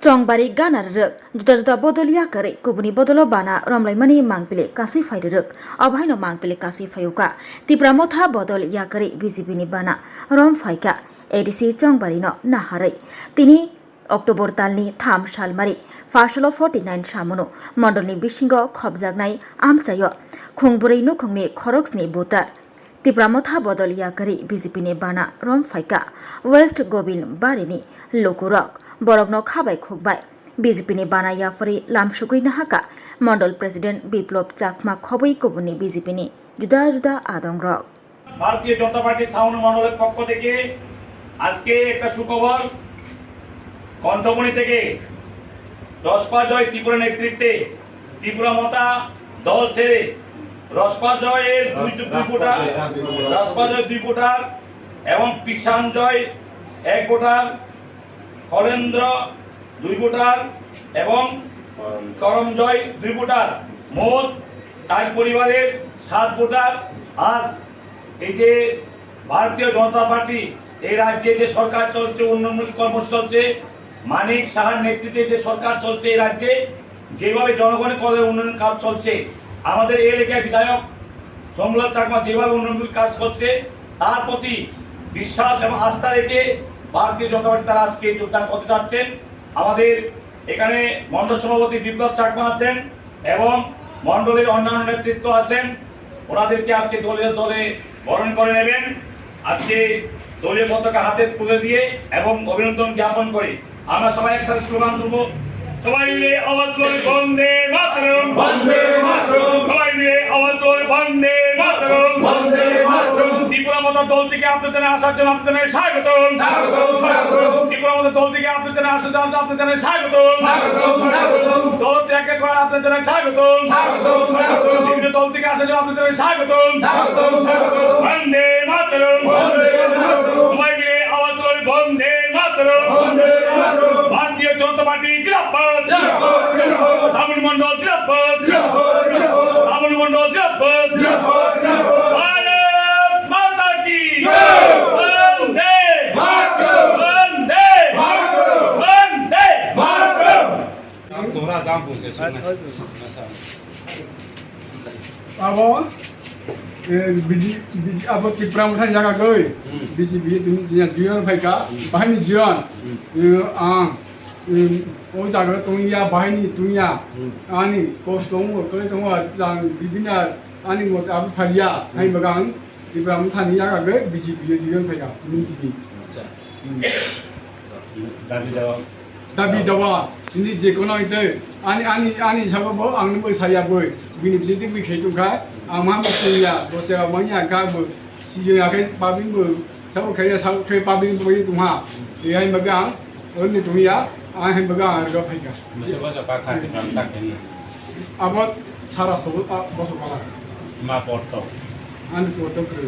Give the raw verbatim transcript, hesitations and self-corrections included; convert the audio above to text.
Chongbari gana rwrwk, juda juda bodol yakarwi kubuni bodolo bana romlaimani mangpili kasui phai rwrwk, obo haino mangpili kasui phaiuka. Tipra Motha bodol yakarwi B J P ni bana rom phaika A D C Chongbari no naharwi. Tini October talni tham salmari, phasalo forty nine samuno, mondolni bisingo khopjaknai amchaio khungbwrwi nukhungni khoroksni voter. Tipra Motha bodol yakarwi B J P ni bana rom phaika West Gobin Barini lukurok, borokno khabai khukbai. B J P ni bana yapharwi lamsugwi nahaka Mondol President Biplop Chakma khobwi kubuni B J P ni juda juda adongrok. ভারতীয় জনতা পার্টির ছাউনি মণ্ডলের পক্ষ থেকে আজকে একটা সুখবর। কণ্ঠমণি থেকে রসপা জয় ত্রিপুরা নেতৃত্বে ত্রিপুরা মথা দল ছেড়ে রসপা জয়ের দুই, দুই ভোটার, রসপা জয় দুই ভোটার এবং কৃষাণ জয় এক ভোটার, খলেন্দ্র দুই ভোটার এবং করম জয় দুই ভোটার, মোট চার পরিবারের সাত ভোটার। আজ এই যে ভারতীয় জনতা পার্টি এই রাজ্যে যে সরকার চলছে, উন্নয়নমূলক কর্মসূচি চলছে, মানিক সাহার নেতৃত্বে যে সরকার চলছে এই রাজ্যে, যেভাবে জনগণের কল্যাণে উন্নয়ন কাজ চলছে, আমাদের এই এলাকার বিধায়ক সোমলাল চাকমা যেভাবে উন্নয়নমূলক কাজ করছে, তার প্রতি বিশ্বাস এবং আস্থা রেখে ভারতীয় জনতা পার্টি তারা আজকে যোগদান করতে যাচ্ছেন। আমাদের এখানে মণ্ডল সভাপতি বিপ্লব চাকমা আছেন এবং মণ্ডলের অন্যান্য নেতৃত্ব আছেন, ওনাদেরকে আজকে দলীয় দলে বরণ করে নেবেন। আজকে দলীয় পতাকা হাতে তুলে দিয়ে এবং অভিনন্দন জ্ঞাপন করে আমরা সবাই একসাথে স্লোগান তুলবো। সবাই মিলে আওয়াজ তুলে, বন্দে মাতরম। বন্দে মাতরম। সবাই মিলে আওয়াজ তুলে, বন্দে মাতরম। বন্দে মাতরম। ত্রিপুরা মথা দল থেকে আপনাদের আসার জন্য আপনাদের স্বাগতম। স্বাগতম, স্বাগতম। ত্রিপুরা মথা দল থেকে আপনাদের আসার জন্য আপনাদের স্বাগতম। স্বাগতম, স্বাগতম। দল ত্যাগ করার আপনাদের স্বাগতম। স্বাগতম, স্বাগতম। বিভিন্ন দল থেকে আসার জন্য আপনাদের স্বাগতম। স্বাগতম, স্বাগতম। বন্দে মাতরম। বন্দে মাতরম। সবাই মিলে আওয়াজ তুলে, বন্দে মাতরম। বন্দে মাতরম। ভারতীয় জনতা পার্টি জিন্দাবাদ। জিন্দাবাদ, জিন্দাবাদ। শ্রাবণ মণ্ডল জিন্দাবাদ। জিন্দাবাদ, জিন্দাবাদ। শ্রাবণ মণ্ডল জিন্দাবাদ। জিন্দাবাদ, জিন্দাবাদ। ভারত মাতা কি জয়। বন্দে মাতরম। বন্দে মাতরম। বন্দে মাতরম। Abo, eh, biji, biji, abo Tipra Motha ni jaga goi. Hmm. Biji, biji, tini jiya jiyon phaika, hmm, bahai ni jiyon. Hmm. Eh, ang, eh, o jaga tongya, bahai ni tongya. Hmm. Ani, kos tongo, koi tongo, jang, bibina, ani mot abo phalia, hmm, hai bagang. Tipra Motha ni yaga goi B J P yo jiyon phaika, tini jini. Acha. Hmm. Dabi dawa. Dabi dawa. Tini je kono ite, ani, ani, ani sabo bo, ang bo saya bo. Bini bisi tik bi khei tongkha, ang ma bo ya, bo se ma ya ga bo. Si yo ya khe public bo, sabo khe ya, sabo khe public bo ye tongha. Ye hai baga, oni tongya, ang hai baga, ang ga phaika. Masa masa ka kha, ka kha ni. Abo sara so, a, bo so kala. Ma porto. Ani porto kre.